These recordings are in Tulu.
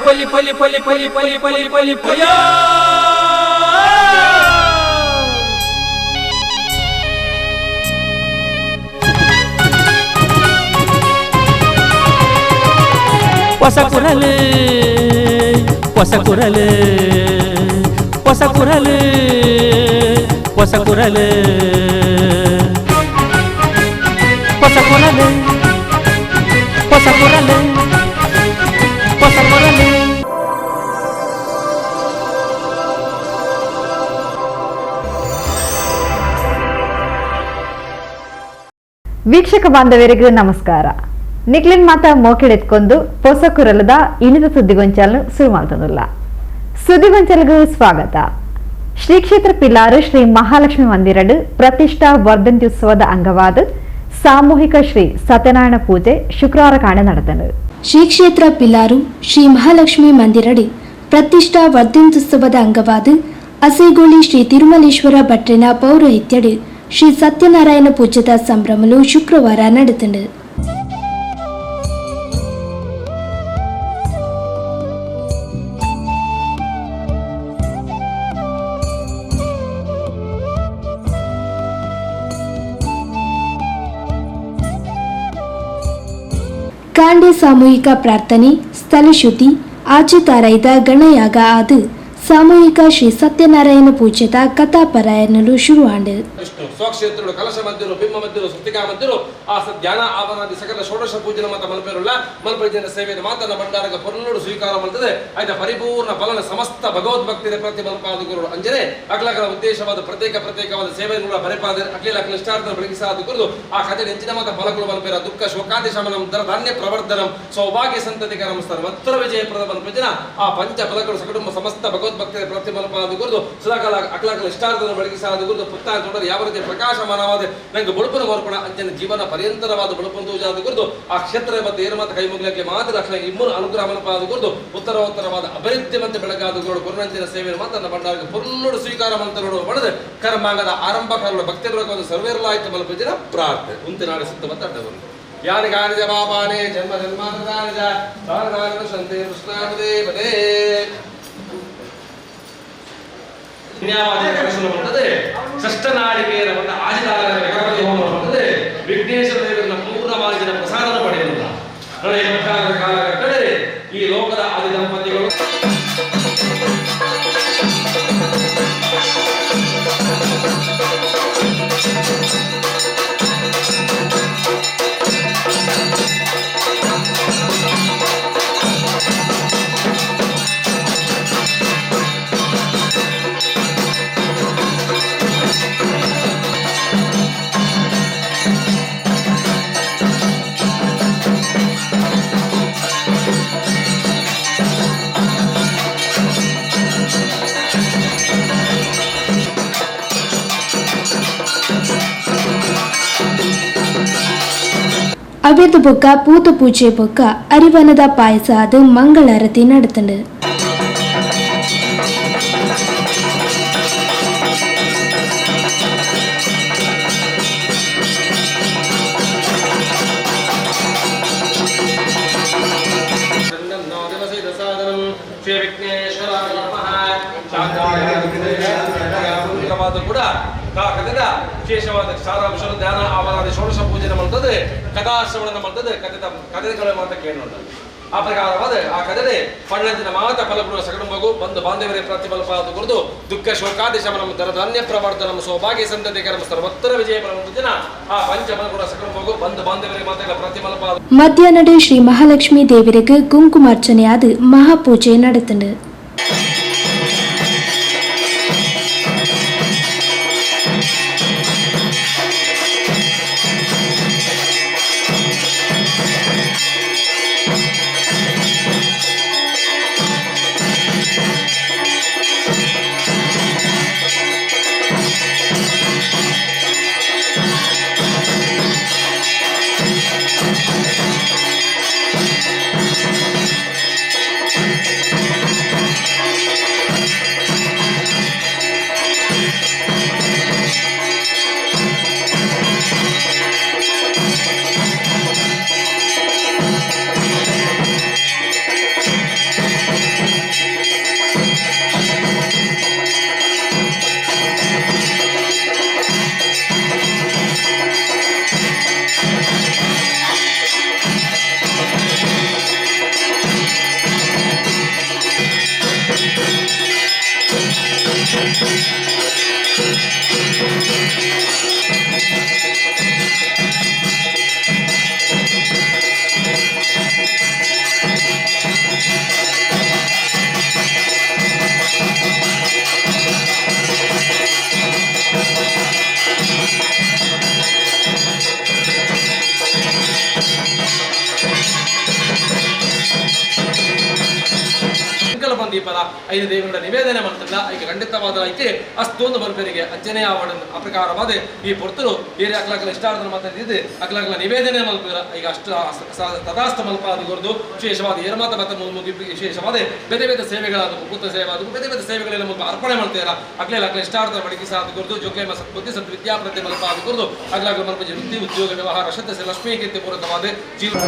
ಪಲಿ ಪಲಿ ಪಲಿ ಪಲಿ ಪಲಿ ಪಲಿ ಪಲಿ ಪಯ ಹೊಸ ಕುರಲು ಹೊಸ ಕುರಲು ಹೊಸ ಕುರಲು ಹೊಸ ಕುರಲು ಹೊಸ ಕುರಲು ಹೊಸ ಕುರಲು ಹೊಸ ಕುರಲು. ವೀಕ್ಷಕ ಬಾಂಧವರಿಗೆ ನಮಸ್ಕಾರ. ನಿಕ್ಲಿನ್ ಮಾತ ಮೋಕೆಡೆತ್ಕೊಂಡು ಪೊಸ ಕುರಲದ ಇನಿದ ಸುದ್ದಿಗೊಂಚಾలను ಶುರು ಮಾಡ್ತದಲ್ಲ. ಸುದ್ದಿಗೊಂಚಲಿಗೂ ಸ್ವಾಗತ. ಶ್ರೀ ಕ್ಷೇತ್ರ ಪಿಲಾರು ಶ್ರೀ ಮಹಾಲಕ್ಷ್ಮಿ ಮಂದಿರಡು ಪ್ರತಿಷ್ಠಾ ವರ್ಧಂತ್ಯುತ್ಸವದ ಅಂಗವಾದ ಸಾಮೂಹಿಕ ಶ್ರೀ ಸತ್ಯನಾರಾಯಣ ಪೂಜೆ ಶುಕ್ರವಾರ ಕಾಣೆ ನಡೆದನು. ಶ್ರೀ ಕ್ಷೇತ್ರ ಪಿಲಾರು ಶ್ರೀ ಮಹಾಲಕ್ಷ್ಮಿ ಮಂದಿರಡಿ ಪ್ರತಿಷ್ಠಾ ವರ್ಧಂತ್ಯುತ್ಸವದ ಅಂಗವಾದ ಅಸೈಗೋಳಿ ಶ್ರೀ ತಿರುಮಲೇಶ್ವರ ಭಟ್ರಿನ ಪೌರೋಹಿತ್ಯಡು ಶ್ರೀ ಸತ್ಯನಾರಾಯಣ ಪೂಜೆದ ಸಂಭ್ರಮಲು ಶುಕ್ರವಾರ ನಡೆತಂಡು. ಕಾಂಡೆ ಸಾಮೂಹಿಕ ಪ್ರಾರ್ಥನೆ, ಸ್ಥಳಶುದ್ಧಿ, ಆಚೆ ತಾರೈದ ಗಣಯಾಗ ಆದು ಸಾಮೂಹಿಕ ಶ್ರೀ ಸತ್ಯನಾರಾಯಣ ಪೂಜೆದ ಕಥಾಪರಾಯಣಲು ಶುರುವಾಂಡು. ವಿಷ್ಣು ಸ್ವಕ್ಷೇತ್ರಗಳು ಕಲಶ ಮಧ್ಯರು ಬಿಂಬ ಮಧ್ಯರು ಸ್ವಸ್ತಿಕಾ ಮಧ್ಯರು ಆ ಧ್ಯಾನ ಆವರಣಾದಿ ಸಕಲ ಷೋಡಶ ಪೂಜನ ಮಾತ ಮಲ್ಪೆರುಳ್ಳ ಮಲ್ಪಜನ ಸೇವೆಯ ಮಾತನ್ನ ಭಂಡಾರಗ ಪೊರ್ಲುಡು ಸ್ವೀಕಾರ ಮಾಡ್ತದೆ. ಆಯ್ತ ಪರಿಪೂರ್ಣ ಫಲನ ಸಮಸ್ತ ಭಗವದ್ಭಕ್ತಿಯ ಪ್ರತಿ ಮಲ್ಪಾದ ಗುರುಗಳು ಅಂಜನೆ ಅಕ್ಲಕರ ಉದ್ದೇಶವಾದ ಪ್ರತ್ಯೇಕ ಪ್ರತ್ಯೇಕವಾದ ಸೇವೆಗಳ ಬರೆಪಾದ ಅಖಿಲ ಅಖಿಲ ಬೆಳಗಿಸಾದ ಗುರುದು ಆ ಕಥೆ ನೆಂಚಿನ ಮಾತ ಫಲಗಳು ಮಲ್ಪೆರ ದುಃಖ ಶೋಕಾದಿ ಶಮನಂ ಧನ್ಯ ಪ್ರವರ್ಧನಂ ಸೌಭಾಗ್ಯ ಸಂತತಿಕರಂ ಸರ್ವತ್ರ ವಿಜಯಪ್ರದ ಮಲ್ಪಜನ ಆ ಪಂಚ ಫಲಗಳು ಸಕುಟುಂಬ ಸಮಸ್ತ ಭಗವದ್ಭಕ್ತಿಯ ಪ್ರತಿ ಮಲ್ಪಾದ ಗುರುದು ಸದಾಕಾಲ ಅಕ್ಲಕಲ ಇಷ್ಟಾರ್ಥನ ಬೆಳಗಿಸಾದ ಗುರುದು ಪುತ್ತ ತೊಡರು ಯಾವ ರೀತಿ ಪ್ರಕಾಶಮಾನವಾದ ನಂಗೆ ಬಳುಪನ ಕೋರ್ಪಣ ಅಂಜನ ಜೀವನ ಪರ್ಯಂತರವಾದ ಬಳುಪಂದು ಜಾದ ಗುರುದು ಆ ಕ್ಷೇತ್ರ ಮತ್ತೆ ಏನು ಮಾತ್ರ ಕೈ ಮುಗ್ಲಕ್ಕೆ ಮಾತ್ರ ಅಖಿಲ ಇಮ್ಮರು ಅನುಗ್ರಹ ಮನಪಾದ ಗುರುದು ಉತ್ತರೋತ್ತರವಾದ ಅಭಿವೃದ್ಧಿ ಮತ್ತೆ ಬೆಳಗಾದ ಗುರುಡು ಗುರುನಂಚಿನ ಸೇವೆ ಮಾತನ್ನ ಭಂಡಾರಕ್ಕೆ ಪುರ್ಲುಡು ಸ್ವೀಕಾರ ಮಂತ್ರಗಳು ಪಡೆದು ಕರ್ಮಾಂಗದ ಆರಂಭ ಕಾಲದ ಭಕ್ತಿ ಬರಕ ಸರ್ವೇರ್ಲಾಯ್ತು ಮಲ್ಪಜಿನ ಪ್ರಾರ್ಥನೆ ಉಂತಿನಾಡಿ ಸುತ್ತ ಮತ್ತೆ ಅಡ್ಡಬಂದು ಯಾನಿ ಕಾನಿಜ ಪಾಪಾನೆ ಜನ್ಮ ಜನ್ಮಾಂತರಾನಿ ಚ ತಾನಿ ತಾನಿ ಸಂತೆ ಕೃಷ್ಣಾಪದೇ ಪದೇ. ಪುಣ್ಯವಾದ ಬರ್ತದೆ ಷಷ್ಠನಾಳಿಕೆಯ ಒಂದು ಆಜಿದಾರ ಗಣಪತಿ ಹೋಮ ಬರ್ತದೆ. ವಿಘ್ನೇಶ್ವರ ದೇವರನ್ನ ಪೂರ್ಣವಾಗಿ ಜನ ಪ್ರಸಾದನ ಪಡೆಯುವುದಿಲ್ಲ ನೋಡಿ. ಕಾಲಘಟ್ಟದಲ್ಲಿ ಈ ಲೋಕದ ಆದಿ ದಂಪತಿಗಳು ಅವೆದು ಬೊಕ್ಕ ಪೂತ ಪೂಜೆ ಬೊಕ್ಕ ಅರಿವನದ ಪಾಯಸ ಅದು ಮಂಗಳಾರತಿ ನಡೆತಂಡು. ಶ್ರೀ ವಿಘ್ನೇಶ್ವರಾಯ ನಮಃ. ಕೂಡ ಕಥೆದ ವಿಶೇಷವಾದ ಸಾರಾಂಶ ಧ್ಯಾನ ಆವರಣಾದಿ ಷೋಡಶ ಪೂಜೆ ಮಾಡ್ತದೆ, ಕಥಾಶ್ರವಣ ಮಾಡ್ತದೆ, ಕಥೆದ ಕಥೆಗಳ ಮಾತ ಕೇಳೋಣ. ಆ ಪ್ರಕಾರವಾದ ಆ ಕಥೆ ಪಣ್ಣಂಚಿನ ಮಾತ ಫಲಪುರ ಸಕಟುಂಬಗೂ ಬಂಧು ಬಾಂಧವರೇ ಪ್ರತಿಫಲಪಾದ ಕುರಿತು ದುಃಖ ಶೋಕಾದಿ ಶಮನಂ ಧನಧಾನ್ಯ ಪ್ರವರ್ಧನಂ ಸೌಭಾಗ್ಯ ಸಂತತಿಕರಂ ಸರ್ವತ್ರ ವಿಜಯ ಜನ ಆ ಪಂಚ ಫಲಪುರ ಸಕಟುಂಬಗೂ ಬಂಧು ಬಾಂಧವರೇ ಮಾತೆಗಳ ಪ್ರತಿಫಲಪಾದ. ಮಧ್ಯಾಹ್ನಡು ಶ್ರೀ ಮಹಾಲಕ್ಷ್ಮಿ ದೇವರಿಗೆ ಕುಂಕುಮಾರ್ಚನೆ ಆದು ಮಹಾಪೂಜೆ ನಡೆತಂಡು. ಐದು ದೇವರ ನಿವೇದನೆ ಮಾಡ್ತಿಲ್ಲ ಐಕೆ ಖಂಡಿತವಾದ ಐಕೆ ಅಷ್ಟೊಂದು ಬರ್ಬೇರಿಗೆ ಅಂಚನೆ ಆವಡನ್ನು ಆ ಪ್ರಕಾರವಾದ ಈ ಪೊರ್ತರು ಬೇರೆ ಅಕ್ಲಾಕಲ ಇಷ್ಟಾರ್ಥ ಮಾತಾಡಿದ್ದು ಅಕ್ಲಾಕಲ ನಿವೇದನೆ ಮಲ್ಪುರ ಈಗ ಅಷ್ಟು ತದಾಸ್ತ ಮಲ್ಪ ಅದು ಕೊರದು ವಿಶೇಷವಾದ ಏರ್ಮಾತ ಮತ್ತು ವಿಶೇಷವಾದ ಬೇರೆ ಬೇರೆ ಸೇವೆಗಳಾದ ಭೂತ ಸೇವೆ ಅದು ಬೇರೆ ಬೇರೆ ಸೇವೆಗಳೆಲ್ಲ ಮುಲ್ಪ ಅರ್ಪಣೆ ಮಾಡ್ತೀರ ಅಕ್ಲೆ ಅಕ್ಲ ಇಷ್ಟಾರ್ಥ ಬಡಿಗೆ ಸಾಧು ಕೊರದು ಜೋಗ್ಲೇಮ ಸದ್ಬುದ್ಧಿ ಸದ್ವಿದ್ಯಾಪ್ರತಿ ಮಲ್ಪ ಅದು ಕೊರದು ಅಗ್ಲಾಗ್ಲ ಮಲ್ಪ ವೃತ್ತಿ ಉದ್ಯೋಗ ವ್ಯವಹಾರ ಶತ ಲಕ್ಷ್ಮೀ ಕೀರ್ತಿ ಪೂರಕವಾದ ಜೀವನ.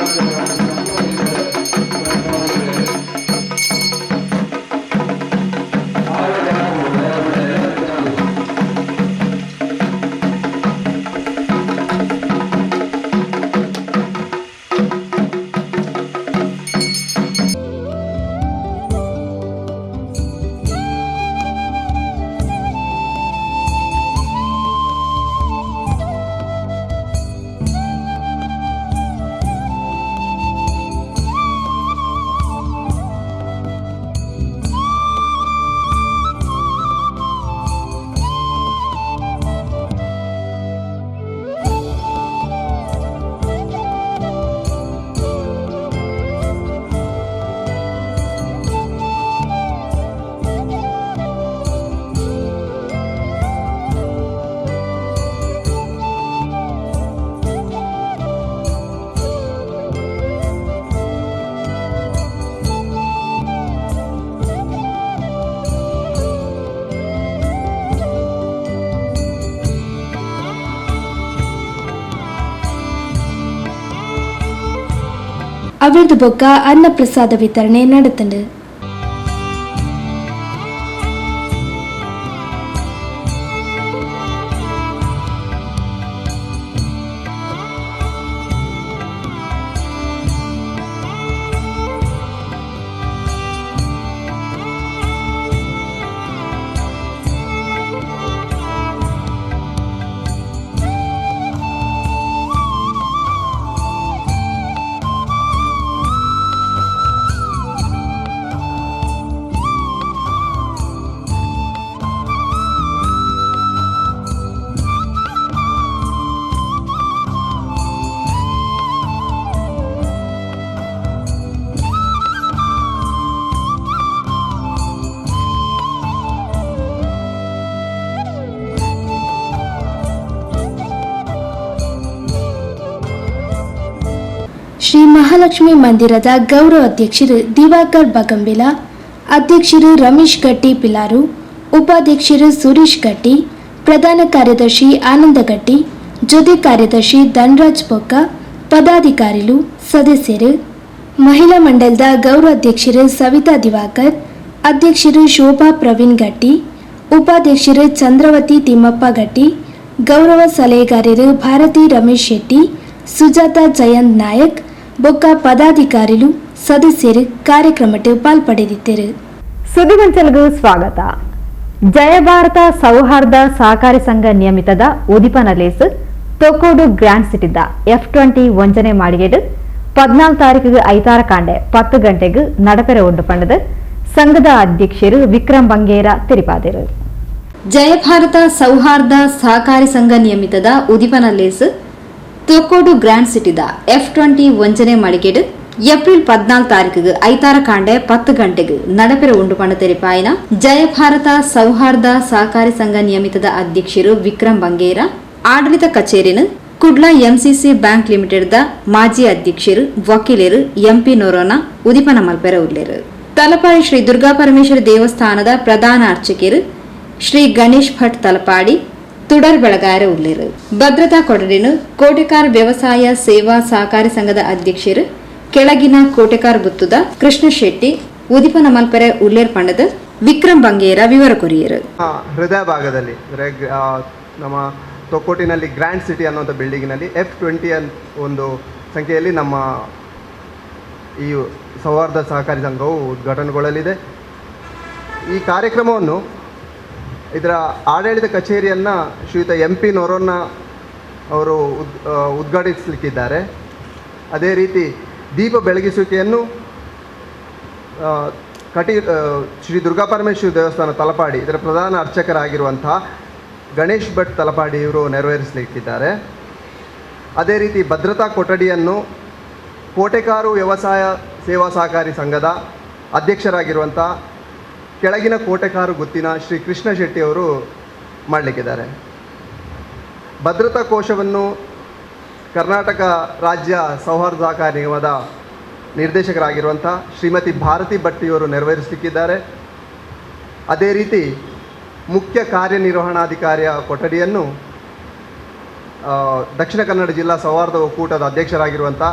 ಅವಿರ್ದು ಬೊಕ್ಕ ಅನ್ನಪ್ರಸಾದ ವಿತರಣೆ ನಡೆತಂಡು. ಶ್ರೀ ಮಹಾಲಕ್ಷ್ಮಿ ಮಂದಿರದ ಗೌರವ ಅಧ್ಯಕ್ಷರು ದಿವಾಕರ್ ಬಗಂಬಿಲ, ಅಧ್ಯಕ್ಷರು ರಮೇಶ್ ಗಟ್ಟಿ ಪಿಲಾರು, ಉಪಾಧ್ಯಕ್ಷರು ಸುರೇಶ್ ಗಟ್ಟಿ, ಪ್ರಧಾನ ಕಾರ್ಯದರ್ಶಿ ಆನಂದ ಗಟ್ಟಿ, ಜೊತೆ ಕಾರ್ಯದರ್ಶಿ ಧನರಾಜ್ ಬೊಕ್ಕ, ಪದಾಧಿಕಾರಿಗಳು, ಸದಸ್ಯರು, ಮಹಿಳಾ ಮಂಡಲದ ಗೌರವ ಅಧ್ಯಕ್ಷರು ಸವಿತಾ ದಿವಾಕರ್, ಅಧ್ಯಕ್ಷರು ಶೋಭಾ ಪ್ರವೀಣ್ ಗಟ್ಟಿ, ಉಪಾಧ್ಯಕ್ಷರು ಚಂದ್ರವತಿ ತಿಮ್ಮಪ್ಪ ಗಟ್ಟಿ, ಗೌರವ ಸಲಹೆಗಾರರು ಭಾರತಿ ರಮೇಶ್ ಶೆಟ್ಟಿ, ಸುಜಾತ ಜಯಂತ್ ನಾಯಕ್ ಬೊಕ್ಕ ಪದಾಧಿಕಾರಿಗಳು, ಸದಸ್ಯರು ಕಾರ್ಯಕ್ರಮಕ್ಕೆ ಪಾಲ್ಪಡೆದಿದ್ದರು. ಸುದ್ದಿಗೊಂಚಲಿಗೂ ಸ್ವಾಗತ. ಜಯ ಭಾರತ ಸೌಹಾರ್ದ ಸಹಕಾರಿ ಸಂಘ ನಿಯಮಿತದ ಉದಿಪನ ಲೇಸ್ ತೊಕ್ಕೋಡು ಗ್ರ್ಯಾಂಡ್ ಸಿಟಿದ F20 ಒಂಜನೆ ಮಾಳಿಗೆಡು 14 ತಾರೀಕಿಗೆ ಐತಾರ ಕಾಂಡೆ 10 ಗಂಟೆಗೆ നടಪೆರೆ ಉಂಡು ಪಂಡದು ಸಂಘದ ಅಧ್ಯಕ್ಷರು ವಿಕ್ರಮ್ ಬಂಗೇರ ತೆರಿಪಾದರು. ಜಯ ಭಾರತ ಸೌಹಾರ್ದ ಸಹಕಾರಿ ಸಂಘ ನಿಯಮಿತದ ಉದಿಪನ ಲೇಸ್ ತೊಕ್ಕೋಡು ಗ್ರ್ಯಾಂಡ್ ಸಿಟಿದ F20 ಒಂಜನೆ ಮಳಿಗೆಡು ಏಪ್ರಿಲ್ 14 ತಾರೀಕಿಗೆ ಐತಾರ ಕಾಂಡೆ 10 ಗಂಟೆಗೆ നടಪೆರೆ ಉಂಡು ಪಂಡ ತೆರಿಪಾಯಿನ ಜಯ ಭಾರತ ಸೌಹಾರ್ದ ಸಹಕಾರಿ ಸಂಘ ನಿಯಮಿತದ ಅಧ್ಯಕ್ಷರು ವಿಕ್ರಮ್ ಬಂಗೇರ, ಆಡಳಿತ ಕಚೇರಿನ Kudla MCC bank limited the ಮಾಜಿ ಅಧ್ಯಕ್ಷರು ವಕೀಲರು ಎಂಪಿ ನೊರೋನ ಉದಿಪನ ಮಲ್ಪೆರೆ ಉಲ್ಲೇರು. ತಲಪಾಡಿ ಶ್ರೀ ದುರ್ಗಾ ಪರಮೇಶ್ವರಿ ದೇವಸ್ಥಾನದ ಪ್ರಧಾನ ಅರ್ಚಕರು ಶ್ರೀ ಗಣೇಶ್ ಭಟ್ ತಲಪಾಡಿ ತುಡರ್ ಬೆಳಗಾರೆ ಉಲ್ಲೇರು. ಭದ್ರತಾ ಕೊಠಡಿನ ಕೋಟೆಕಾರ್ ವ್ಯವಸಾಯ ಸೇವಾ ಸಹಕಾರಿ ಸಂಘದ ಅಧ್ಯಕ್ಷರು ಕೆಳಗಿನ ಕೋಟೆಕಾರ್ ಬುತ್ತುದ ಕೃಷ್ಣ ಶೆಟ್ಟಿ ಉದಿಪನ ಮಲ್ಪೆರೆ ಉಲ್ಲೇರ್ ಪಂಡದ ವಿಕ್ರಮ್ ಬಂಗೇರ ವಿವರ ಕೊರಿಯರು. ಹೃದಯ ಭಾಗದಲ್ಲಿ ಅಂದರೆ ನಮ್ಮ ತೊಕ್ಕೋಟಿನಲ್ಲಿ ಗ್ರ್ಯಾಂಡ್ ಸಿಟಿ ಅನ್ನುವಂಥ ಬಿಲ್ಡಿಂಗ್ನಲ್ಲಿ F20 ಒಂದು ಸಂಖ್ಯೆಯಲ್ಲಿ ನಮ್ಮ ಈ ಸೌಹಾರ್ದ ಸಹಕಾರಿ ಸಂಘವು ಉದ್ಘಾಟನೆಗೊಳ್ಳಲಿದೆ. ಈ ಕಾರ್ಯಕ್ರಮವನ್ನು ಇದರ ಆಡಳಿತ ಕಚೇರಿಯನ್ನು ಶ್ರೀಯುತ MP ನೊರೋನ್ನ ಅವರು ಉದ್ಘಾಟಿಸಲಿಕ್ಕಿದ್ದಾರೆ. ಅದೇ ರೀತಿ ದೀಪ ಬೆಳಗಿಸುವಿಕೆಯನ್ನು ಶ್ರೀ ದುರ್ಗಾ ಪರಮೇಶ್ವರಿ ದೇವಸ್ಥಾನ ತಲಪಾಡಿ ಇದರ ಪ್ರಧಾನ ಅರ್ಚಕರಾಗಿರುವಂತಹ ಗಣೇಶ್ ಭಟ್ ತಲಪಾಡಿ ಇವರು ನೆರವೇರಿಸಲಿಕ್ಕಿದ್ದಾರೆ. ಅದೇ ರೀತಿ ಭದ್ರತಾ ಕೊಠಡಿಯನ್ನು ಕೋಟೆಕಾರು ವ್ಯವಸಾಯ ಸೇವಾ ಸಹಕಾರಿ ಸಂಘದ ಅಧ್ಯಕ್ಷರಾಗಿರುವಂಥ ಕೆಳಗಿನ ಕೋಟೆಕಾರು ಗುತ್ತಿನ ಶ್ರೀ ಕೃಷ್ಣ ಶೆಟ್ಟಿಯವರು ಮಾಡಲಿಕ್ಕಿದ್ದಾರೆ. ಭದ್ರತಾ ಕೋಶವನ್ನು ಕರ್ನಾಟಕ ರಾಜ್ಯ ಸೌಹಾರ್ದ ಸಹಕಾರ ನಿಗಮದ ನಿರ್ದೇಶಕರಾಗಿರುವಂಥ ಶ್ರೀಮತಿ ಭಾರತಿ ಭಟ್ಟಿಯವರು ನೆರವೇರಿಸಲಿಕ್ಕಿದ್ದಾರೆ. ಅದೇ ರೀತಿ ಮುಖ್ಯ ಕಾರ್ಯನಿರ್ವಹಣಾಧಿಕಾರಿಯ ಕೊಠಡಿಯನ್ನು ದಕ್ಷಿಣ ಕನ್ನಡ ಜಿಲ್ಲಾ ಸೌಹಾರ್ದ ಒಕ್ಕೂಟದ ಅಧ್ಯಕ್ಷರಾಗಿರುವಂಥ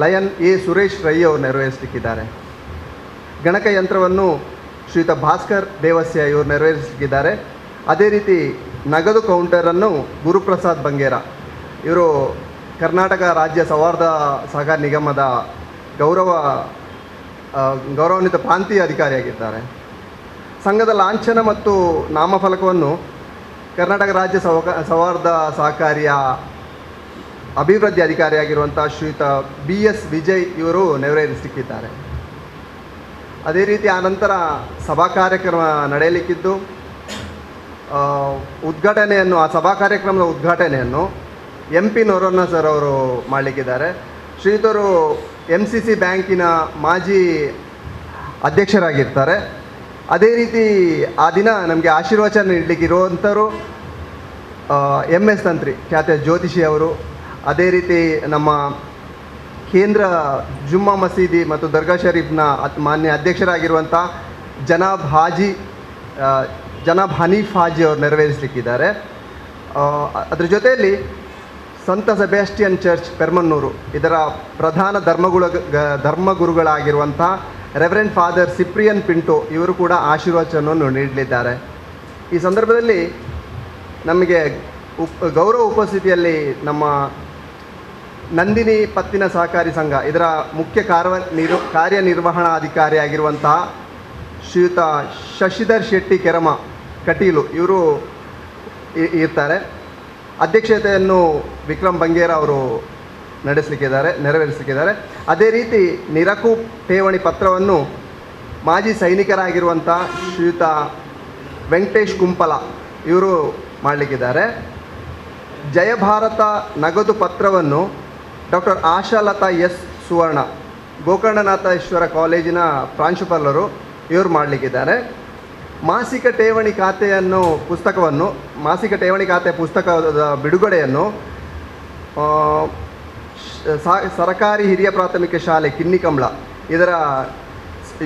ಲಯನ್ ಎ ಸುರೇಶ್ ರೈ ಅವರು ನೆರವೇರಿಸಲಿಕ್ಕಿದ್ದಾರೆ. ಗಣಕಯಂತ್ರವನ್ನು ಶ್ರೀಯುತ ಭಾಸ್ಕರ್ ದೇವಸ್ಯ ಇವರು ನೆರವೇರಿಸಲಿಕ್ಕಿದ್ದಾರೆ. ಅದೇ ರೀತಿ ನಗದು ಕೌಂಟರನ್ನು ಗುರುಪ್ರಸಾದ್ ಬಂಗೇರ ಇವರು ಕರ್ನಾಟಕ ರಾಜ್ಯ ಸೌಹಾರ್ದ ಸಹಕಾರ ನಿಗಮದ ಗೌರವಾನ್ವಿತ ಪ್ರಾಂತೀಯ ಅಧಿಕಾರಿಯಾಗಿದ್ದಾರೆ. ಸಂಘದ ಲಾಂಛನ ಮತ್ತು ನಾಮಫಲಕವನ್ನು ಕರ್ನಾಟಕ ರಾಜ್ಯ ಸೌಹಾರ್ದ ಸಹಕಾರಿಯ ಅಭಿವೃದ್ಧಿ ಅಧಿಕಾರಿಯಾಗಿರುವಂಥ ಶ್ರೀಯುತ ಬಿ ಎಸ್ ವಿಜಯ್ ಇವರು ನೆರವೇರಿಸಲಿಕ್ಕಿದ್ದಾರೆ. ಅದೇ ರೀತಿ ಆನಂತರ ಸಭಾ ಕಾರ್ಯಕ್ರಮ ನಡೆಯಲಿಕ್ಕಿದ್ದು, ಉದ್ಘಾಟನೆಯನ್ನು, ಆ ಸಭಾ ಕಾರ್ಯಕ್ರಮದ ಉದ್ಘಾಟನೆಯನ್ನು ಎಂ ಪಿ ನೊರೊನ್ನ ಸರ್ ಅವರು ಮಾಡಲಿಕ್ಕಿದ್ದಾರೆ. ಶ್ರೀಯುತರು M C C ಬ್ಯಾಂಕಿನ ಮಾಜಿ ಅಧ್ಯಕ್ಷರಾಗಿರ್ತಾರೆ. ಅದೇ ರೀತಿ ಆ ದಿನ ನಮಗೆ ಆಶೀರ್ವಚನ ನೀಡಲಿಕ್ಕಿರುವಂಥವರು ಎಮ್ ಎಸ್ ತಂತ್ರಿ ಖ್ಯಾತ ಜ್ಯೋತಿಷಿ ಅವರು. ಅದೇ ರೀತಿ ನಮ್ಮ ಕೇಂದ್ರ ಜುಮ್ಮಾ ಮಸೀದಿ ಮತ್ತು ದರ್ಗಾ ಶರೀಫ್ನ ಮಾನ್ಯ ಅಧ್ಯಕ್ಷರಾಗಿರುವಂಥ ಜನಾಬ್ ಹನೀಫ್ ಹಾಜಿ ಅವರು ನೆರವೇರಿಸಲಿಕ್ಕಿದ್ದಾರೆ. ಅದರ ಜೊತೆಯಲ್ಲಿ ಸಂತ ಸೆಬಾಸ್ಟಿಯನ್ ಚರ್ಚ್ ಪೆರ್ಮನ್ನೂರು ಇದರ ಪ್ರಧಾನ ಧರ್ಮಗುರುಗಳಾಗಿರುವಂಥ ರೆವರೆಂಡ್ ಫಾದರ್ ಸಿಪ್ರಿಯನ್ ಪಿಂಟೋ ಇವರು ಕೂಡ ಆಶೀರ್ವಚನವನ್ನು ನೀಡಲಿದ್ದಾರೆ. ಈ ಸಂದರ್ಭದಲ್ಲಿ ನಮಗೆ ಗೌರವ ಉಪಸ್ಥಿತಿಯಲ್ಲಿ ನಮ್ಮ ನಂದಿನಿ ಪತ್ತಿನ ಸಹಕಾರಿ ಸಂಘ ಇದರ ಮುಖ್ಯ ಕಾರ್ಯನಿರ್ವಹಣಾಧಿಕಾರಿಯಾಗಿರುವಂತಹ ಶ್ರೀಯುತ ಶಶಿಧರ್ ಶೆಟ್ಟಿ ಕೆರಮ ಕಟೀಲು ಇವರು ಇರ್ತಾರೆ. ಅಧ್ಯಕ್ಷತೆಯನ್ನು ವಿಕ್ರಮ್ ಬಂಗೇರ ಅವರು ನೆರವೇರಿಸಲಿಕ್ಕಿದ್ದಾರೆ. ಅದೇ ರೀತಿ ನಿರಕು ಠೇವಣಿ ಪತ್ರವನ್ನು ಮಾಜಿ ಸೈನಿಕರಾಗಿರುವಂಥ ಶ್ರೀಯುತ ವೆಂಕಟೇಶ್ ಕುಂಪಲ ಇವರು ಮಾಡಲಿಕ್ಕಿದ್ದಾರೆ. ಜಯಭಾರತ ನಗದು ಪತ್ರವನ್ನು ಡಾಕ್ಟರ್ ಆಶಾಲತಾ ಎಸ್ ಸುವರ್ಣ ಗೋಕರ್ಣನಾಥೇಶ್ವರ ಕಾಲೇಜಿನ ಪ್ರಾಂಶುಪಾಲರು ಇವರು ಮಾಡಲಿಕ್ಕಿದ್ದಾರೆ. ಮಾಸಿಕ ಠೇವಣಿ ಖಾತೆಯನ್ನು ಪುಸ್ತಕವನ್ನು ಮಾಸಿಕ ಠೇವಣಿ ಖಾತೆ ಪುಸ್ತಕದ ಬಿಡುಗಡೆಯನ್ನು ಸರಕಾರಿ ಹಿರಿಯ ಪ್ರಾಥಮಿಕ ಶಾಲೆ ಕಿನ್ನಿಕಂಬಳ ಇದರ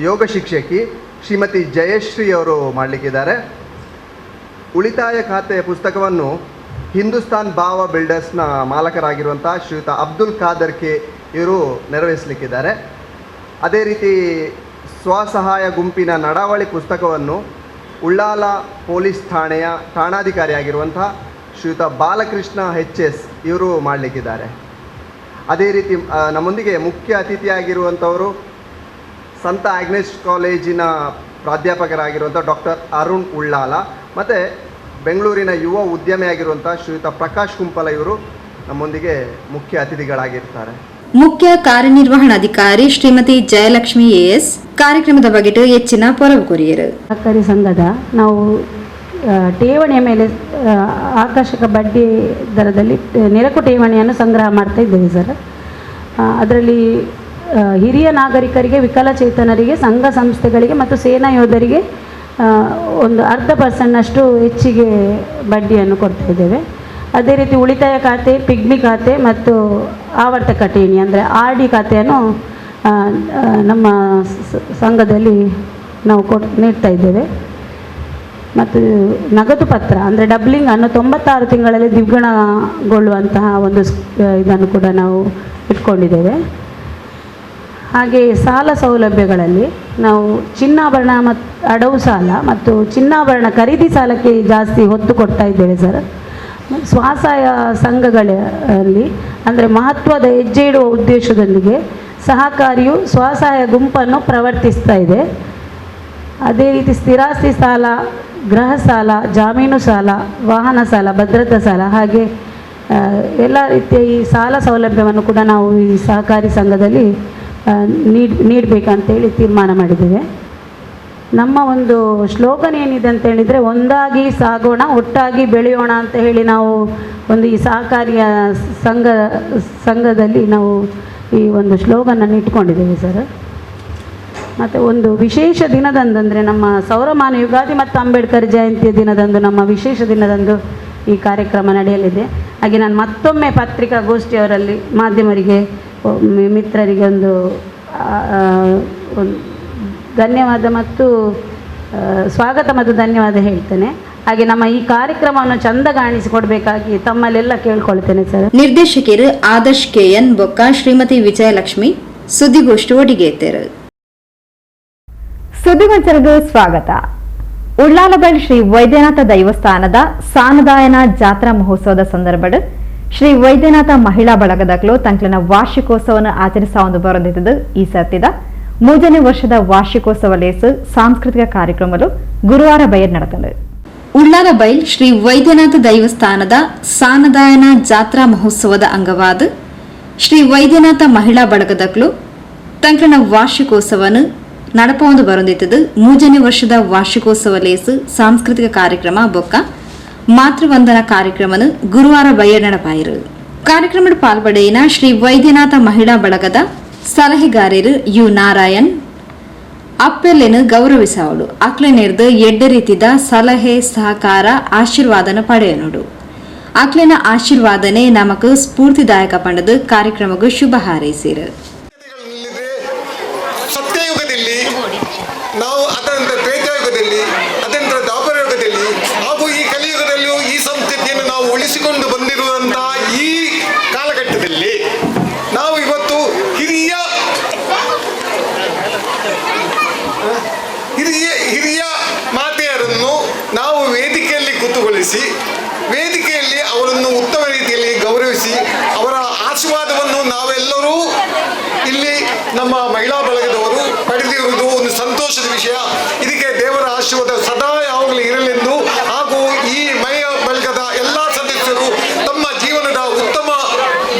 ಯೋಗ ಶಿಕ್ಷಕಿ ಶ್ರೀಮತಿ ಜಯಶ್ರೀ ಅವರು ಮಾಡಲಿಕ್ಕಿದ್ದಾರೆ. ಉಳಿತಾಯ ಖಾತೆಯ ಪುಸ್ತಕವನ್ನು ಹಿಂದೂಸ್ತಾನ್ ಬಾವ ಬಿಲ್ಡರ್ಸ್ನ ಮಾಲಕರಾಗಿರುವಂಥ ಶ್ರೀಯುತ ಅಬ್ದುಲ್ ಖಾದರ್ ಕೆ ಇವರು ನೆರವೇರಿಸಲಿಕ್ಕಿದ್ದಾರೆ. ಅದೇ ರೀತಿ ಸ್ವಸಹಾಯ ಗುಂಪಿನ ನಡಾವಳಿ ಪುಸ್ತಕವನ್ನು ಉಳ್ಳಾಲ ಪೊಲೀಸ್ ಠಾಣೆಯ ಠಾಣಾಧಿಕಾರಿಯಾಗಿರುವಂಥ ಶ್ರೀಯುತ ಬಾಲಕೃಷ್ಣ ಎಚ್ ಎಸ್ ಇವರು ಮಾಡಲಿಕ್ಕಿದ್ದಾರೆ. ಅದೇ ರೀತಿ ನಮ್ಮೊಂದಿಗೆ ಮುಖ್ಯ ಅತಿಥಿಯಾಗಿರುವಂಥವರು ಸಂತ ಆಗ್ನೆಸ್ ಕಾಲೇಜಿನ ಪ್ರಾಧ್ಯಾಪಕರಾಗಿರುವಂಥ ಡಾಕ್ಟರ್ ಅರುಣ್ ಉಳ್ಳಾಲ ಮತ್ತು ಬೆಂಗಳೂರಿನ ಯುವ ಉದ್ಯಮಿಯಾಗಿರುವಂಥ ಶ್ರೀಯುತ ಪ್ರಕಾಶ್ ಕುಂಪಲ ಇವರು ನಮ್ಮೊಂದಿಗೆ ಮುಖ್ಯ ಅತಿಥಿಗಳಾಗಿರ್ತಾರೆ. ಮುಖ್ಯ ಕಾರ್ಯನಿರ್ವಹಣಾಧಿಕಾರಿ ಶ್ರೀಮತಿ ಜಯಲಕ್ಷ್ಮಿ ಎಎಸ್ ಕಾರ್ಯಕ್ರಮದ ಬಗೆಟು ಹೆಚ್ಚಿನ ಪೊರವು ಕೊರಿಯರು. ಸಹಕಾರಿ ಸಂಘದ ನಾವು ಠೇವಣಿಯ ಮೇಲೆ ಆಕರ್ಷಕ ಬಡ್ಡಿ ದರದಲ್ಲಿ ನಿರಕು ಠೇವಣಿಯನ್ನು ಸಂಗ್ರಹ ಮಾಡ್ತಾ ಇದ್ದೇವೆ ಸರ್. ಅದರಲ್ಲಿ ಹಿರಿಯ ನಾಗರಿಕರಿಗೆ, ವಿಕಲಚೇತನರಿಗೆ, ಸಂಘ ಸಂಸ್ಥೆಗಳಿಗೆ ಮತ್ತು ಸೇನಾ ಯೋಧರಿಗೆ ಒಂದು 0.5%ನಷ್ಟು ಹೆಚ್ಚಿಗೆ ಬಡ್ಡಿಯನ್ನು ಕೊಡ್ತಾ ಇದ್ದೇವೆ. ಅದೇ ರೀತಿ ಉಳಿತಾಯ ಖಾತೆ, ಪಿಗ್ಮಿ ಖಾತೆ ಮತ್ತು ಆವರ್ತಕ ಠೇವಣಿ ಅಂದರೆ ಆರ್ ಡಿ ಖಾತೆಯನ್ನು ನಮ್ಮ ಸಂಘದಲ್ಲಿ ನಾವು ನೀಡ್ತಾ ಇದ್ದೇವೆ. ಮತ್ತು ನಗದು ಪತ್ರ ಅಂದರೆ ಡಬ್ಲಿಂಗ್ ಅನ್ನು 96 ತಿಂಗಳಲ್ಲಿ ದ್ವಿಗುಣಗೊಳ್ಳುವಂತಹ ಒಂದು ಇದನ್ನು ಕೂಡ ನಾವು ಇಟ್ಕೊಂಡಿದ್ದೇವೆ. ಹಾಗೆ ಸಾಲ ಸೌಲಭ್ಯಗಳಲ್ಲಿ ನಾವು ಚಿನ್ನಾಭರಣ ಮತ್ತು ಅಡವು ಸಾಲ ಮತ್ತು ಚಿನ್ನಾಭರಣ ಖರೀದಿ ಸಾಲಕ್ಕೆ ಜಾಸ್ತಿ ಒತ್ತು ಕೊಡ್ತಾ ಇದ್ದೇವೆ ಸರ್. ಸ್ವಸಹಾಯ ಸಂಘಗಳಲ್ಲಿ ಅಂದರೆ ಮಹತ್ವದ ಹೆಜ್ಜೆ ಇಡುವ ಉದ್ದೇಶದೊಂದಿಗೆ ಸಹಕಾರಿಯು ಸ್ವಸಹಾಯ ಗುಂಪನ್ನು ಪ್ರವರ್ತಿಸ್ತಾ ಇದೆ. ಅದೇ ರೀತಿ ಸ್ಥಿರಾಸ್ತಿ ಸಾಲ, ಗೃಹ ಸಾಲ, ಜಾಮೀನು ಸಾಲ, ವಾಹನ ಸಾಲ, ಭದ್ರತಾ ಸಾಲ, ಹಾಗೆ ಎಲ್ಲ ರೀತಿಯ ಈ ಸಾಲ ಸೌಲಭ್ಯವನ್ನು ಕೂಡ ನಾವು ಈ ಸಹಕಾರಿ ಸಂಘದಲ್ಲಿ ನೀಡಬೇಕಂತೇಳಿ ತೀರ್ಮಾನ ಮಾಡಿದ್ದೇವೆ. ನಮ್ಮ ಒಂದು ಶ್ಲೋಗನ್ ಏನಿದೆ ಅಂತ ಹೇಳಿದರೆ, ಒಂದಾಗಿ ಸಾಗೋಣ, ಒಟ್ಟಾಗಿ ಬೆಳೆಯೋಣ ಅಂತ ಹೇಳಿ ನಾವು ಒಂದು ಈ ಸಹಕಾರಿಯ ಸಂಘದಲ್ಲಿ ನಾವು ಈ ಒಂದು ಶ್ಲೋಗನನ್ನು ಇಟ್ಕೊಂಡಿದ್ದೇವೆ ಸರ್. ಮತ್ತು ಒಂದು ವಿಶೇಷ ದಿನದಂದಂದರೆ ನಮ್ಮ ಸೌರಮಾನ ಯುಗಾದಿ ಮತ್ತು ಅಂಬೇಡ್ಕರ್ ಜಯಂತಿಯ ದಿನದಂದು, ನಮ್ಮ ವಿಶೇಷ ದಿನದಂದು ಈ ಕಾರ್ಯಕ್ರಮ ನಡೆಯಲಿದೆ. ಹಾಗೆ ನಾನು ಮತ್ತೊಮ್ಮೆ ಪತ್ರಿಕಾಗೋಷ್ಠಿಯವರಲ್ಲಿ, ಮಾಧ್ಯಮರಿಗೆ, ಮಿತ್ರರಿಗೆ ಒಂದು ಒಂದು ಧನ್ಯವಾದ ಮತ್ತು ಸ್ವಾಗತ ಮತ್ತು ಧನ್ಯವಾದ ಹೇಳ್ತೇನೆ. ಹಾಗೆ ನಮ್ಮ ಈ ಕಾರ್ಯಕ್ರಮವನ್ನು ಚಂದಗಾಣಿಸಿಕೊಡ್ಬೇಕಾಗಿ ತಮ್ಮಲ್ಲೆಲ್ಲ ಕೇಳ್ಕೊಳ್ತೇನೆ ಸರ್. ನಿರ್ದೇಶಕರು ಆದರ್ಶ್ ಕೆಎನ್ ಬೊಕ್ಕ ಶ್ರೀಮತಿ ವಿಜಯಲಕ್ಷ್ಮಿ ಸುದ್ದಿಗೋಷ್ಠಿ ಒಡಿಗೇತೆರು. ಸುದ್ದಿಗೊಂಚಲಿಗೆ ಸ್ವಾಗತ. ಉಳ್ಳಾಲಬೈಲ್ ಶ್ರೀ ವೈದ್ಯನಾಥ ದೈವಸ್ಥಾನದ ಸಾನದಾಯನ ಜಾತ್ರಾ ಮಹೋತ್ಸವದ ಸಂದರ್ಭಡ್ ಶ್ರೀ ವೈದ್ಯನಾಥ ಮಹಿಳಾ ಬಳಗದಕ್ಲು ತಂಕ್ಲಿನ ವಾರ್ಷಿಕೋತ್ಸವವನ್ನು ಆಚರಿಸ ಒಂದು ಬರದಿದ್ದು ಈ ಸರ್ತಿದ ಮೂರನೇ ವರ್ಷದ ವಾರ್ಷಿಕೋತ್ಸವ ಲೇಸು ಸಾಂಸ್ಕೃತಿಕ ಕಾರ್ಯಕ್ರಮಗಳು ಗುರುವಾರ ಬಯರ್ ನಡೆತಂಡು. ಉಳ್ಳಾಲಬೈಲ್ ಶ್ರೀ ವೈದ್ಯನಾಥ ದೈವಸ್ಥಾನದ ಸಾನದಾಯನ ಜಾತ್ರಾ ಮಹೋತ್ಸವದ ಅಂಗವಾದ ಶ್ರೀ ವೈದ್ಯನಾಥ ಮಹಿಳಾ ಬಳಗದಕ್ಲು ತಂಕ್ಲಿನ ವಾರ್ಷಿಕೋತ್ಸವನು ನಡಪೊಂದು ಬರೊಂದಿತ್ತದು. ಮೂಜನೇ ವರ್ಷದ ವಾರ್ಷಿಕೋತ್ಸವ ಲೇಸು ಸಾಂಸ್ಕೃತಿಕ ಕಾರ್ಯಕ್ರಮ ಬೊಕ್ಕ ಮಾತೃವಂದನ ಕಾರ್ಯಕ್ರಮನು ಗುರುವಾರ ಬಯ್ಯ ನಡಪಾಯಿರು. ಕಾರ್ಯಕ್ರಮದ ಪಾಲ್ಪಡೆಯಿನ ಶ್ರೀ ವೈದ್ಯನಾಥ ಮಹಿಳಾ ಬಳಗದ ಸಲಹೆಗಾರರು you Narayan ಅಪ್ಪೆಲ್ಲೆನು ಗೌರವಿಸವಳು. ಅಕ್ಲೆ ನೇರ್ದು ಎಡ್ಡೆ ರೀತಿದ ಸಲಹೆ, ಸಹಕಾರ, ಆಶೀರ್ವಾದನ ಪಡೆಯನುಡು. ಅಕ್ಲೆನ ಆಶೀರ್ವಾದನೆ ನಮಕ್ ಸ್ಫೂರ್ತಿದಾಯಕ ಪಂಡದು ಕಾರ್ಯಕ್ರಮಕ್ಕೆ ಶುಭ ಹಾರೈಸಿರು. ಸತ್ಯಯುಗದಲ್ಲಿ ನಾವು, ಅದರಂತೆ ತ್ರೇತಾಯುಗದಲ್ಲಿ, ಅದರಂತೆ ದ್ವಾಪರಯುಗದಲ್ಲಿ ಹಾಗೂ ಈ ಕಲಿಯುಗದಲ್ಲಿಯೂ ಈ ಸಂಸ್ಕೃತಿಯನ್ನು ನಾವು ಉಳಿಸಿಕೊಂಡು ಬಂದಿರುವಂತಹ ಈ ಕಾಲಘಟ್ಟದಲ್ಲಿ ನಾವು ಇವತ್ತು ಹಿರಿಯ ಹಿರಿಯ ಹಿರಿಯ ಮಾತೆಯರನ್ನು ನಾವು ವೇದಿಕೆಯಲ್ಲಿ ಕೂತುಗೊಳಿಸಿ, ವೇದಿಕೆಯಲ್ಲಿ ಅವರನ್ನು ಉತ್ತಮ ರೀತಿಯಲ್ಲಿ ಗೌರವಿಸಿ, ಅವರ ಆಶೀರ್ವಾದವನ್ನು ನಾವೆಲ್ಲರೂ ಇಲ್ಲಿ ನಮ್ಮ ಮಹಿಳಾ ಬಳಗದವರು ಪಡೆದಿರುವುದು ಒಂದು ಸಂತೋಷದ ವಿಷಯ. ಇದಕ್ಕೆ ದೇವರ ಆಶೀರ್ವಾದ ಸದಾ ಯಾವಾಗಲೂ ಇರಲೆಂದು ಹಾಗೂ ಈ ಮಹಿಳಾ ಬಳಗದ ಎಲ್ಲ ಸದಸ್ಯರು ತಮ್ಮ ಜೀವನದ ಉತ್ತಮ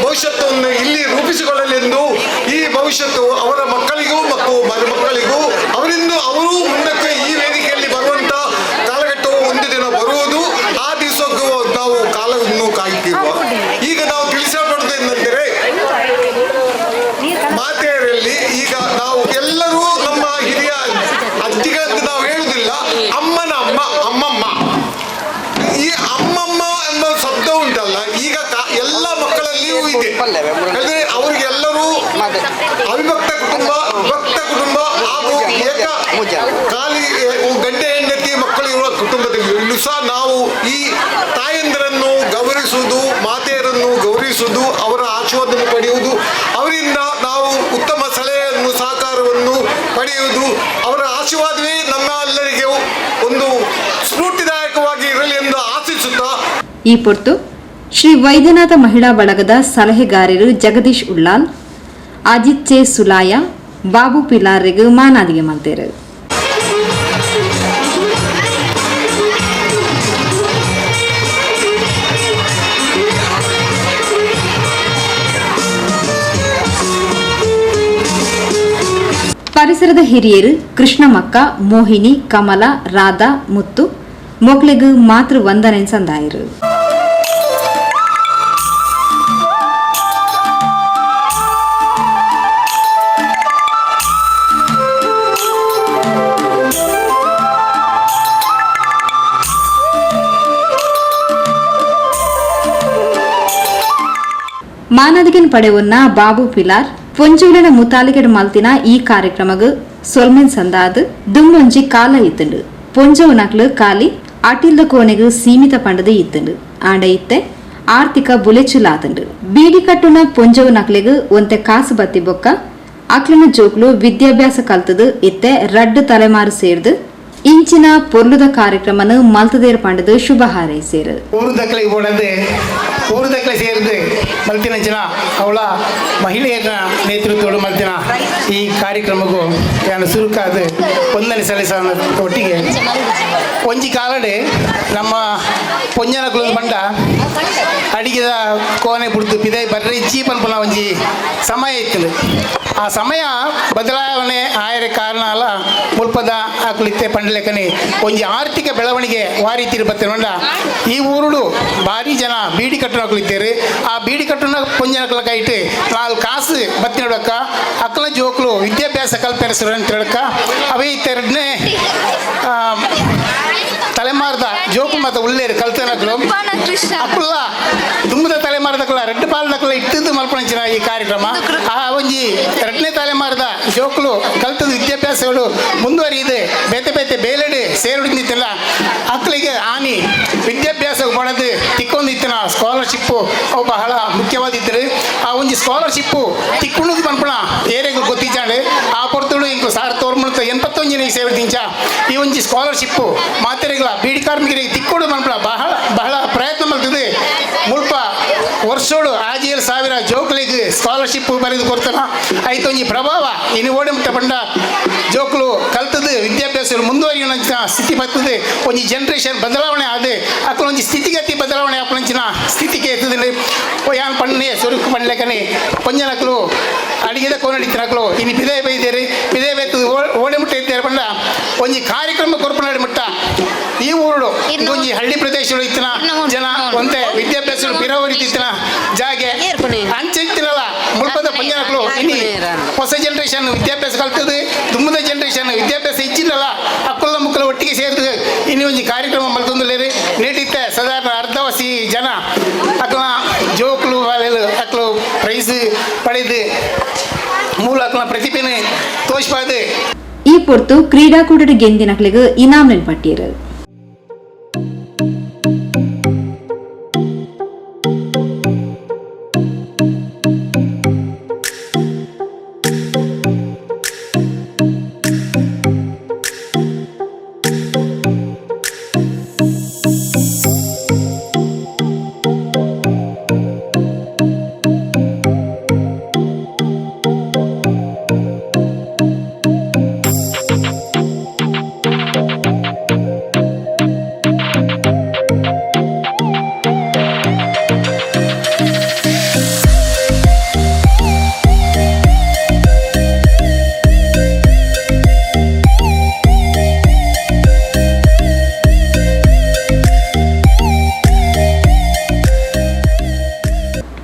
ಭವಿಷ್ಯತ್ತನ್ನು ಇಲ್ಲಿ ರೂಪಿಸಿಕೊಳ್ಳಲೆಂದು, ಈ ಭವಿಷ್ಯತ್ತು ಅವರ ಮಕ್ಕಳಿಗೂ ಮತ್ತು ಮರುಮಕ್ಕಳಿಗೂ, ಅವರಿಂದ ಅವರು ಮುಂದಕ್ಕೆ ಈ ವೇದಿಕೆಯಲ್ಲಿ ಬರುವಂತ ಕಾಲಘಟ್ಟವು ಒಂದು ದಿನ ಬರುವುದು. ಆ ದಿವಸಕ್ಕೂ ನಾವು ಕಾಲವನ್ನು ಕಾಯುತ್ತಿರುವ ಈಗ ನಾವು ತಿಳಿಸಲ್ಪಡುವುದೇನೆಂದರೆ, ಮಾತೆಯರಲ್ಲಿ ಈಗ ನಾವು ಎಲ್ಲರೂ ನಮ್ಮ ಹಿರಿಯ ಅಜ್ಜಿಗಳಂತ ನಾವು ಹೇಳುವುದಿಲ್ಲ, ಅಮ್ಮನ ಅಮ್ಮ, ಅಮ್ಮಮ್ಮ. ಈ ಅಮ್ಮಮ್ಮ ಎಂಬ ಶಬ್ದ ಉಂಟಲ್ಲ, ಈಗ ಎಲ್ಲ ಮಕ್ಕಳಲ್ಲಿಯೂ ಇದೆ. ಅಂದ್ರೆ ಅವರಿಗೆಲ್ಲರೂ ಅವಿಭಕ್ತ ಕುಟುಂಬ, ವಿಭಕ್ತ ಕುಟುಂಬ ಹಾಗೂ ಏಕ ಖಾಲಿ ಗಂಡ ಹೆಂಡತಿ ಮಕ್ಕಳು ಇರುವ ಕುಟುಂಬದಲ್ಲಿ ಸಹ ನಾವು ಈ ತಾಯಂದಿರನ್ನು ಗೌರವಿಸುವುದು, ಮಾತೆಯರನ್ನು ಗೌರವಿಸುವುದು, ಅವರ ಆಶೀರ್ವಾದವನ್ನು ಪಡೆಯುವುದು, ಅವರಿಂದ ನಾವು ಉತ್ತಮ ಸಲಹೆಯನ್ನು, ಸಹಕಾರವನ್ನು ಪಡೆಯುವುದು, ಅವರ ಆಶೀರ್ವಾದವೇ ನಮ್ಮ ಎಲ್ಲರಿಗೆ ಒಂದು ಸ್ಫೂರ್ತಿದಾಯಕವಾಗಿ ಇರಲಿ ಎಂದು ಆಶಿಸುತ್ತಾ. ಈ ಪೊರ್ತು ಶ್ರೀ ವೈದ್ಯನಾಥ ಮಹಿಳಾ ಬಳಗದ ಸಲಹೆಗಾರರು ಜಗದೀಶ್ ಉಳ್ಳಾಲ್, ಅಜಿತ್ ಚೆ ಸುಲಾಯ, ಬಾಬು ಪಿಲಾರ್ರಿಗೆ ಮಾನಾದಿಗೆ ಮಲ್ತೇರು. ಪರಿಸರದ ಹಿರಿಯರು ಕೃಷ್ಣಮಕ್ಕ, ಮೋಹಿನಿ, ಕಮಲ, ರಾಧಾ, ಮುತ್ತು ಮೊಕ್ಲೆಗ್ ಮಾತೃ ವಂದನೆ ಸಂದಾಯರು. ಮಾನದಿಗೆನ್ ಪಡೆವನ್ನ ಬಾಬು ಪಿಲಾರ್ ಪೊಂಜುವಿನ ಮುತಾಲಿಕೆಡ್ ಮಲ್ತಿನ ಈ ಕಾರ್ಯಕ್ರಮಗ್ ಸೊಲ್ಮೆನ್ ಸಂದಾದ್ ದುಮ್ಮೊಂಜಿ ಕಾಲ ಇತ್ತುಂಡು. ಪೊಂಜವುನಕ್ಲು ಕಾಲಿ ಅಟಿಲ್ದ ಕೋಣೆಗ್ ಸೀಮಿತ ಪಂಡದ ಇತ್ತುಂಡು. ಆಂಡ ಇತ್ತೆ ಆರ್ಥಿಕ ಬುಲೆಚುಲಾತುಂಡು. ಬೀಡಿ ಕಟ್ಟುನ ಪೊಂಜವುನಕ್ಲೆಗ್ ಒಂತೆ ಕಾಸು ಬತ್ತಿ ಬೊಕ್ಕ ಅಕ್ಲಿನ ಜೋಕ್ಲು ವಿದ್ಯಾಭ್ಯಾಸ ಕಲ್ತದು ಇತ್ತೆ ರಡ್ಡು ತಲೆಮಾರು ಸೇರ್ದು ಇಂಚಿನ ಪೊರ್ಲುದ ಕಾರ್ಯಕ್ರಮನು ಮಲ್ತದೇರ್ ಪಂಡದು ಶುಭ ಹಾರೈಸೇರು. ಊರುದಕ್ಕಲಿಗೆ ಬೋಡಂದು ಊರುದಕ್ಕಲೆ ಸೇರಿದು ಮಲ್ತಿನ ಜನ ಅವಳ ಮಹಿಳೆಯರ ನೇತೃತ್ವದ ಮಲ್ತಿನ ಈ ಕಾರ್ಯಕ್ರಮಕ್ಕೂ ನಾನು ಸುರುಕಾದ ಒಂದನೇ ಸಲ್ಲಿಸ ಒಟ್ಟಿಗೆ ಒಂಜಿ ಕಾಲಡೆ ನಮ್ಮ ಪೊಂಜನ ಕುಲದ ಬಂಡ ಅಡಿಗೆದ ಕೋನೆ ಬಿಡ್ದು ಪಿದೈ ಬರ್ರೆ ಇಚ್ಚಿ ಪನ್ಪುನ ಒಂಜಿ ಸಮಯ ಇತ್ತು. ಆ ಸಮಯ ಬದಲಾವಣೆ ಆಯರ ಕಾರಣ ಅಲ್ಲ ಮುಲ್ಪದ ಆಕುಲಿತ್ತೆ ಪಂಡಲೇಖನಿ ಒಂಜಿ ಆರ್ಥಿಕ ಬೆಳವಣಿಗೆ ವಾರೀತಿ ಬತ್ತಿನ ಈ ಊರುಡು ಭಾರಿ ಜನ ಬೀಡಿ ಕಟ್ಟಣ ಆಕುಲಿತ್ತೇರು. ಆ ಬೀಡಿ ಕಟ್ಟಣ ಪೊಂಜನಕಲ ಕೈಟ್ ನಾಲ್ ಕಾಸು ಬತ್ತಿನಡಕ್ಕ ಅಕ್ಕಲ ಜೋಕ್ಲು ವಿದ್ಯಾಭ್ಯಾಸ ಕಲ್ಪೆರಸರು ಅಂತ ಹೇಳಕ್ಕ ಅವೇ ಇತ್ತೆರಡನೇ ತಲೆಮಾರ್ದ ಜೋಕು ಮತ್ತು ಉಳ್ಳೇರು ಕಲ್ತನಕ್ಲು ಅಕ್ಕುಲ್ಲ ತುಂಬದ ತಲೆಮಾರದಕ್ಕಲ್ಲ ರೆಡ್ ಪಾಲ್ದಕ್ಕಲ್ಲ ಇಟ್ಟಿದ್ದು ಮಲ್ಪಣಂಚಿನ ಈ ಕಾರ್ಯಕ್ರಮ. ಆ ಒಂಜಿ ಎರಡನೇ ತಲೆಮಾರದ ಜೋಕುಲು ಕಲ್ತದ ವಿದ್ಯಾಭ್ಯಾಸಗಳು ಮುಂದುವರಿಯಿದೆ ಬೇತೆ ಬೇತೆ ಬೇಲೆಡೆ ಸೇರುಡಿದ್ದಿತ್ತಲ್ಲ ಅಕ್ಕಳಿಗೆ ಆನಿ ವಿದ್ಯಾಭ್ಯಾಸ ಪಡೆದು ತಿಕ್ಕೊಂದಿತ್ತಿನ ಸ್ಕಾಲರ್ಶಿಪ್ಪು ಅವು ಬಹಳ ಮುಖ್ಯವಾದಿದ್ದರು. ಆ ಒಂಜಿ ಸ್ಕಾಲರ್ಶಿಪ್ಪು ತಿಕ್ಕೊಂಡು ಪನ್ಪಣ ಏರೆಗೂ ಗೊತ್ತಿದ್ದಾಳೆ ಆ ಪೊರ್ತುಡು ಇಂಕು 1981ನೇ ಸೇವೆ ದಿಂಚ ಈ ಒಂಜಿ ಸ್ಕಾಲರ್ಶಿಪ್ಪು ಮಾತೆರೆಗಳ ಬೀಡಿ ಕಾರ್ಮಿಕರಿಗೆ ತಿಕ್ಕೊಡು ಪನ್ಪಣ ಬಹಳ ಬಹಳ ಪ್ರಯತ್ನ ಮಾಡ್ತದೆ. ಮುಲ್ಪ ವರ್ಷೋಡು 6,000 ಜೋಕ್ಲಿಗೆ ಸ್ಕಾಲರ್ಶಿಪ್ ಬರೆದು ಕೊಡ್ತಾನ ಐತೊಂಜಿ ಪ್ರಭಾವ ಇನ್ನು ಓಡಿ ಮುಟ್ಟ ಪಂಡ ಜೋಕ್ಲು ಕಲ್ತದ್ದು ವಿದ್ಯಾಭ್ಯಾಸ ಮುಂದುವರಿಯೋಣ ಸ್ಥಿತಿ ಬರ್ತದೆ. ಒಂಜಿ ಜನರೇಷನ್ ಬದಲಾವಣೆ ಆದ ಅಕ್ಕಲ ಒಂಜಿ ಸ್ಥಿತಿಗತಿ ಬದಲಾವಣೆ ಆಪಣಂಚಿನ ಸ್ಥಿತಿಗೆ ಎತ್ತದಿಲ್ಲ. ಯಾನ್ ಪಣ್ಣೆ ಸುರುಕು ಪಣ್ಲೆಕನೆ ಪೊಂಜನಕ್ಲು ಅಡಿಗೆದ ಕೋನಡಿತ್ತಿನಕ್ಲು ಇನ್ನು ಬಿದೆ ಬೈದೇರಿ ಬಿದೆ ಬೈತದ ಓಡಿ ಮುಟ್ಟ ಇದ್ದಾರೆ ಪಂಡ ಒಂಜಿ ಕಾರ್ಯಕ್ರಮ ಕೊರ್ಪನಾಡಿ ಮುಟ್ಟ ಈ ಊರುಡು ಒಂಜಿ ಹಳ್ಳಿ ಪ್ರದೇಶಗಳು ಇತ್ತಿನ ಜನ ಒಂತೆ ವಿದ್ಯಾಭ್ಯಾಸ ಪಿರವರಿತಿತ್ತಿನ ಜಾಗೆ ಅಂಚೆ ಇತ್ತಿನಲ್ಲ ಮುಲ್ಪದ ಪಂಜನಕ್ಲು ಇನ್ನು ಹೊಸ ಜನರೇಷನ್ ವಿದ್ಯಾಭ್ಯಾಸ ಕಲ್ತದೆ ತುಂಬದ ಜನರೇಷನ್ ವಿದ್ಯಾಭ್ಯಾಸ ಇಚ್ಚಿಲ್ಲಲ್ಲ ಅಕ್ಕುಲ್ಲ ಮುಕ್ಕಲ ಒಟ್ಟಿಗೆ ಸೇರ್ತದೆ ಇನ್ನು ಒಂಜಿ ಕಾರ್ಯಕ್ರಮ ಮಲ್ತೊಂದುಲೇರಿ ನೀಟಿತ್ತೆ ಸಾಧಾರಣ ಅರ್ಧವಸಿ ಜನ ಅಕ್ಕಲ ಜೋಕ್ಲು ಅಕ್ಲು ಪ್ರೈಸ್ ಪಡೆದು ಮೂಲ ಅಕ್ಕಲ ಪ್ರತಿಭೆನೆ ತೋಷ್ಪಾದು. ಈ ಪೊರ್ತು ಕ್ರೀಡಾಕೂಟದ ಗೆಂದಿನಕ್ಲಿಗೆ ಇನಾಮ್ ಪಟ್ಟಿಯರು.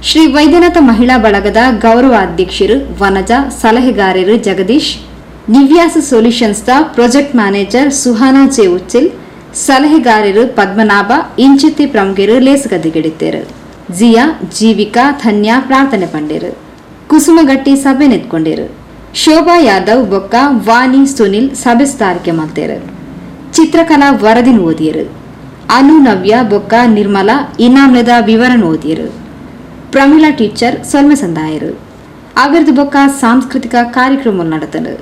ಶ್ರೀ ವೈದ್ಯನಾಥ ಮಹಿಳಾ ಬಳಗದ ಗೌರವ ಅಧ್ಯಕ್ಷರು ವನಜ, ಸಲಹೆಗಾರರು Jagadish, Nivyasa solutions the project manager Suhana J Uchil, ಸಲಹೆಗಾರರು ಪದ್ಮನಾಭ ಇಂಚಿತ್ತಿ ಪ್ರಮುಖರು ಲೇಸುಗದಿಗಿಡಿತ್ತೇರು. ಜಿಯಾ, ಜೀವಿಕಾ, ಧನ್ಯಾ ಪ್ರಾರ್ಥನೆ ಪಂಡೇರು. ಕುಸುಮಗಟ್ಟಿ ಸಭೆ ನಿಂತ್ಕೊಂಡಿರು. ಶೋಭಾ ಯಾದವ್ ಬೊಕ್ಕ ವಾಣಿ ಸುನಿಲ್ ಸಭೆ ಸ್ಥಾರಿಕೆ ಮಾಡ್ತೇರು. ಚಿತ್ರಕಲಾ ವರದಿನ ಓದಿಯರು. ಅನು ನವ್ಯ ಬೊಕ್ಕ ನಿರ್ಮಲಾ ಇನಾಮ್ಲದ ವಿವರಣ ಓದಿಯರು. ಪ್ರಮೀಳಾ ಟೀಚರ್ ಸೊಲ್ಮೆ ಸಂದಾಯರು. ಅವರದು ಬೊಕ್ಕ ಸಾಂಸ್ಕೃತಿಕ ಕಾರ್ಯಕ್ರಮ ನಡೆತನು.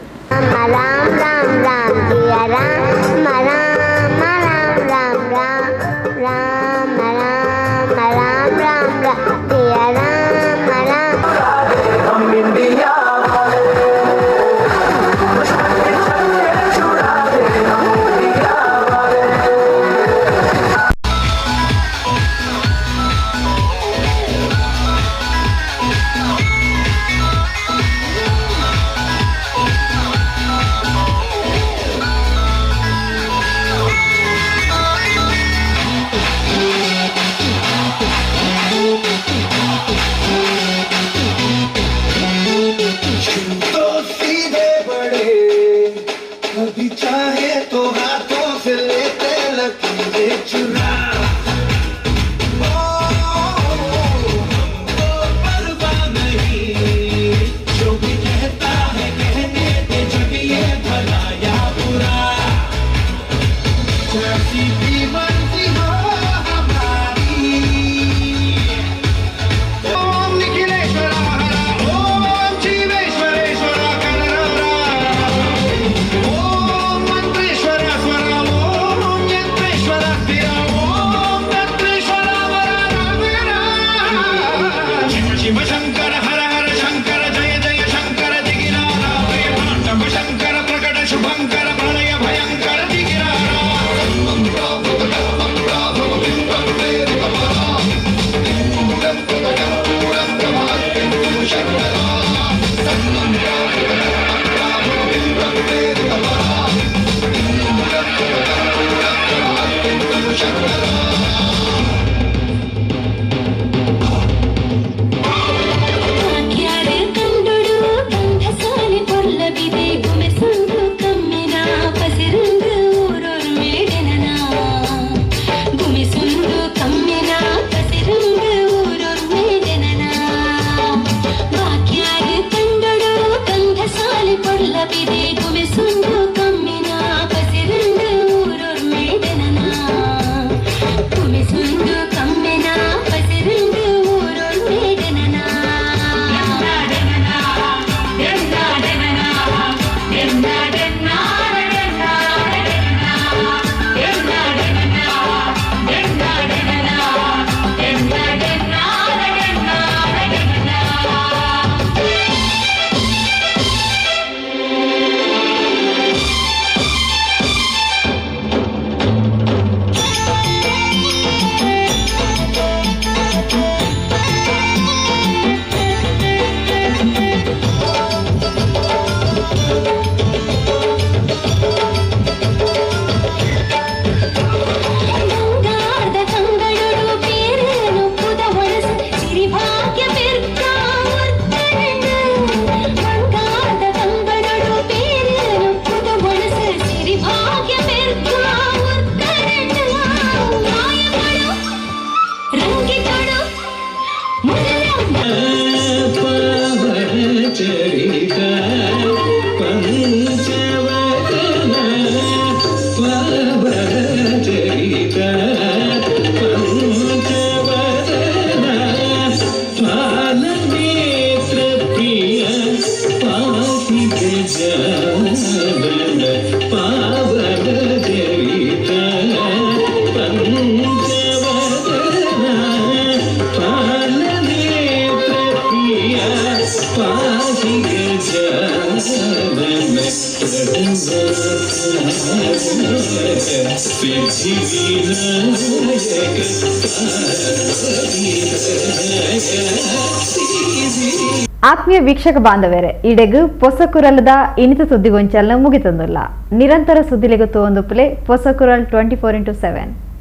ಆತ್ಮೀಯ ವೀಕ್ಷಕ ಬಾಂಧವರೇ, ಈಡೆಗು ಪೊಸಕುರಲದ ಇನಿತ ಸುದ್ದಿಗೊಂಚಲ್ನ ಮುಗಿತಂದುಲ್ಲ. ನಿರಂತರ ಸುದ್ದಿಲೆಗು ತೋಂದುಪ್ಲೆ ಪೊಸಕುರಲ್ 24x7.